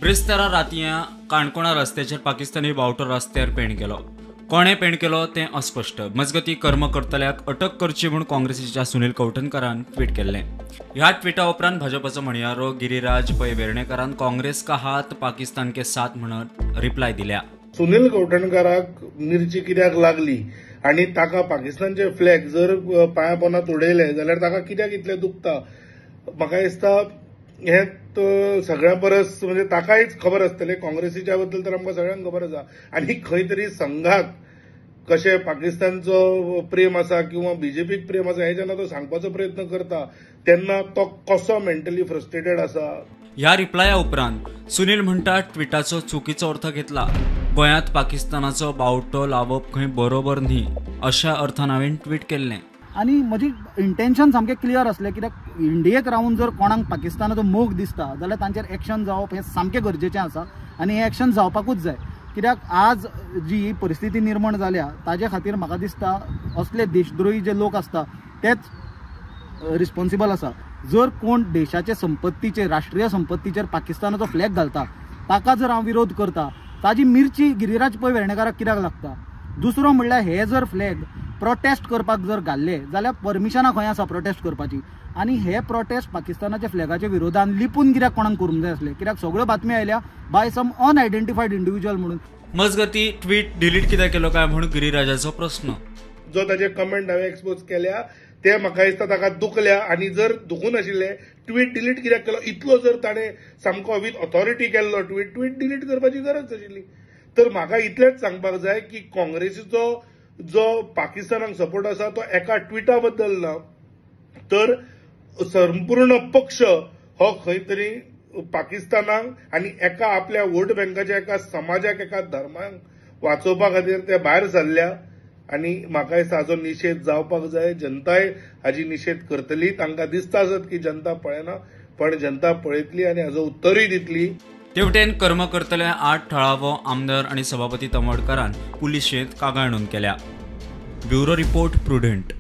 ब्रेस्तारा रातयां काणकोणा रस्त्याचेर पाकिस्तानी बावटो रस्त्यार पेंट केलो. कोणें पेंट केलो तें अस्पश्ट. मजगती कर्म करतल्याक अटक करची म्हूण काँग्रेसीच्या सुनील कवठणकरान ट्वीट केल्लें. ह्या ट्विटा उपरांत भाजपाचो म्हणयारो गिरीराज पै वेर्णेकरान काँग्रेस का हात पाकिस्तान के साथ म्हणत रिप्लाय दिल्या. सुनील कवठणकराक मिरची कित्याक लागली आनी ताका पाकिस्तानचे फ्लॅग जर पांया पोंदा उडयले जाल्यार ताका कित्याक इतलें दुखता? म्हाका दिसता हें सगळ्यां परस म्हणजे ताकायच खबर आसतलें. काँग्रेसीच्या बद्दल तर आमकां सगळ्यांक खबर आसा. आनी खंय तरी संघाक कशें पाकिस्तानचो प्रेम आसा किंवा बीजेपीक प्रेम आसा हें जेन्ना तो सांगपाचो प्रयत्न करता तेन्ना तो कसो मेंटली फ्रस्ट्रेटेड आसा. ह्या रिप्लाया उपरांत सुनील म्हणटा ट्विटाचो चुकीचो अर्थ घेतला. गोंयांत पाकिस्तानाचो बावटो लावप खंय बरोबर न्ही अशा अर्थान हांवें ट्वीट केल्लें. आनी म्हजी इंटेन्शन सामकें क्लियर आसलें, कित्याक इंडियेक रावन जर कोणाक पाकिस्तानाचो मोग दिसता जाल्यार तांचेर एक्शन जावप हें सामकें गरजेचें आसा आनी हें एक्शन जावपाकूच जाय. कित्याक आज जी ही परिस्थिती निर्माण जाल्या ताजे खातीर म्हाका दिसता असले देशद्रोही जे लोक आसता तेच रिस्पॉन्सिबल आसा. जर कोण देशाचे संपत्तीचेर, राष्ट्रीय संपत्तीचेर पाकिस्तानाचो फ्लॅग घालता ताका जर हांव विरोध करता ताजी मिरची गिरीराज पै वेर्णेकाराक कित्याक लागता? दुसरो म्हणल्यार हे जर फ्लॅग प्रोटेस्ट करपाक जर घाल्ले जाल्यार परमिशनां खंय आसा प्रोटेस्ट करपाची? आनी हे प्रोटेस्ट पाकिस्तानाच्या फ्लॅगाच्या विरोधान लिपून कित्याक कोणाक करूंक जाय आसले? कित्याक सगळ्यो बातमी आयल्या बाय सम अनआयडेंटिफायड इंडिव्हिज्युअल म्हणून. मजगती ट्वीट डिलीट कित्याक केलो काय म्हणून गिरीराजाचो प्रस्न. जो ताजे कमेंट हांवें एक्सपोज केल्या ते म्हाका दिसता ताका दुखल्या आनी जर दुखूं नाशिल्ले ट्वीट डिलीट कित्याक केलो? इतलो जर ताणें सामको विथ ऑथॉरिटी केल्लो ट्वीट, ट्वीट डिलीट करपाची गरज नाशिल्ली. तर म्हाका इतलेंच सांगपाक जाय की काँग्रेसीचो जो पाकिस्तानाक सपोर्ट आसा तो एका ट्विटा बद्दल ना, तर संपूर्ण पक्ष हो खंय तरी पाकिस्तानाक आनी एका आपल्या वोट बँकाच्या एका समाजाक एका धर्माक वाचोवपा खातीर ते भायर सरल्या. आनी म्हाका दिसता हाचो निशेध जावपाक जाय. जनताय हाजी निशेध करतली. तांकां दिसता आसत की जनता पळयना, पण जनता पळयतली आनी हाजो उत्तरूय दितली. तेवटेन कर्म करतल्या 8 थळावो आमदार आनी सभापती तमोडकरान पुलिशेंत कागाळ नोंद केल्या. Bureau report, Prudent.